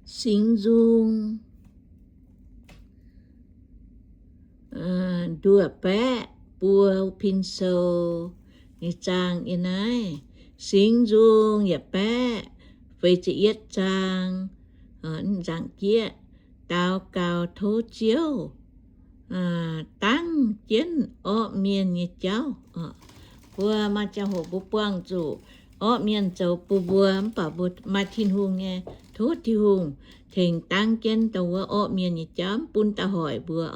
Singx Nzung nduoqc baeqv buo pin sou nyei zaang yiem naaiv. Singx Nzung yietc baeqv feix ziepc yietv zaang, nzaangc jieqv, daux gaux tov Ziouv dangv jienv orqv mienh nyei jauv. Mbuo maaih ziangh hoc mbuo buangh zuqc orqv mienh zoux bun mbuo, mv baac mbuo maaih Tin-Hungh nyei, tov Tin-Hungh tengx dangv jienv dongh wuov orqv mienh nyei jauv, mv bun daaih hoic mbuo.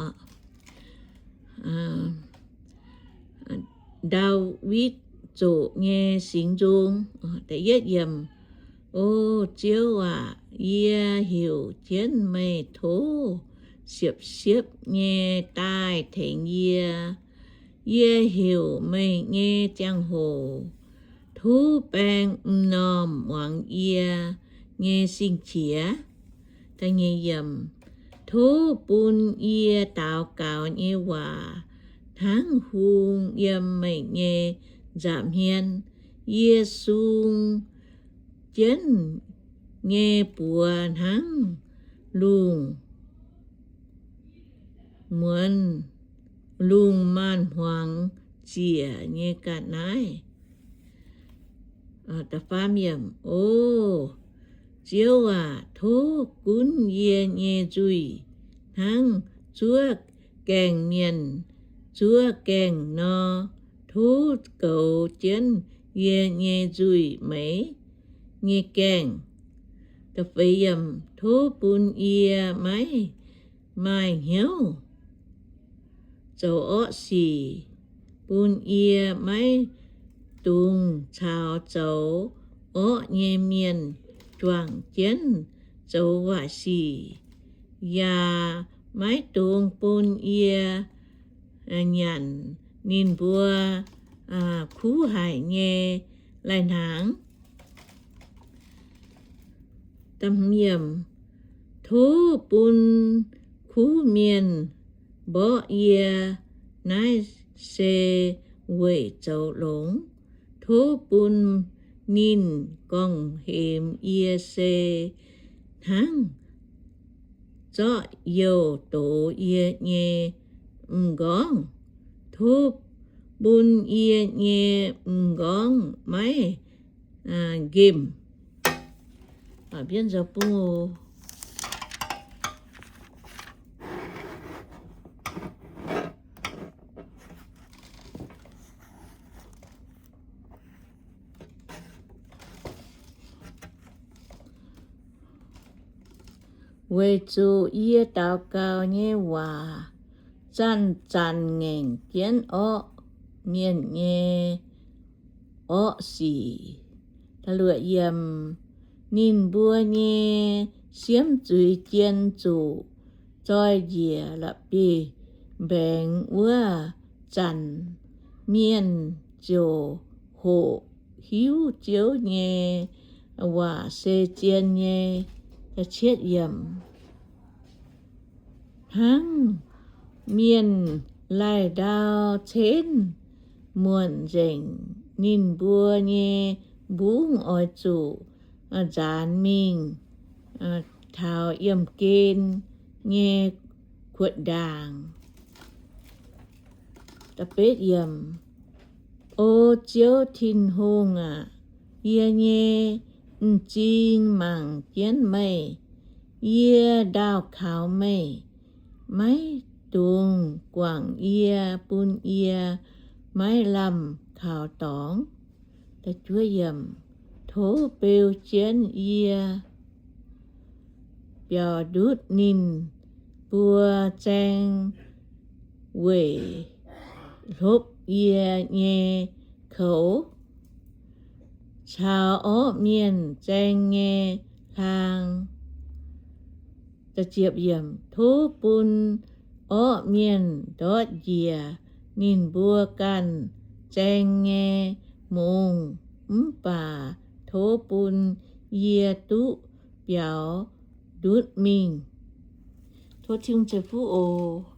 Ndaawitv zoqc nyei singx nzung. O Ziouv aac, yie heuc jienv meih tov siepv-siepv nyei daaih tengx yie. Yie heuc meih nyei ziangh hoc, tov baeng m'normh muangx yie nyei sing-qiex. Tov bun yie daux gaux nyei waac hnangv hung yiem meih nyei nza'hmien. Yie sung jienv nyei buoz hnangv lungh muonz, lungh maanh-hmuangx ziec nyei ga'naaiv. O Ziouv aac, tov gunv yie nyei nzuih hnangv zuov gaengh mienh zuov gaengh nor, tov goux jienv yie nyei nzuih meix nyei gaengh. Tov bun yie maiv maaih hnyouv zoux orqv sic, bun yie maiv dungx caux zoux orqv nyei mienh juangc jienv zoux waaic sic, yaac maiv dungx bun yie nyanc ninh mbuo kuv haic nyei lai-hnaangx. Tov bun kuv mienh mborqv yie, naaiv se weic zoux longx. Tov bun ninh gorngv-hemx yie se hnangv zorqv youh dox yie nyei m'nqorngv. Tov bun yie nyei m'nqorngv maiv nqemh. Weic zuqc yie daux gaux nyei waac zanc-zanc ngaengc jienv orqv mienh nyei orqv sic. Ninh mbuo nyei siemv zuiz jien zuqc zoih njiec la'bieiv mbaengx wuov zanc, mienh ziouc hoqc hiuv Ziouv nyei waac se zien nyei. Hnangv mienh laih ndau cenv muonc nzengc, ninh mbuo nyei mbungv oix zuqc nzaanx mingh taux yiemh gen nyei kuotv ndaangc. O Ziouv Tin-Hungh aac, yie nyei m'zing mangc jienv meih. Yie ndaauh kaux meih, maiv dungx guangc yie, bun yie maiv lamh kaux dorngx. Tov beu jienv yie, biaux ndutv ninh mbuo zaeng weic hlopv yie nyei koux, caux orqv mienh zaeng nyei hlaang. Tov bun orqv mienh ndortv njiec ninh mbuo ganh zaeng nyei mungz, mv baac tov bun yie duqv biaux ndutv mingh. Tov Tin-Hungh ceix fuqv oc.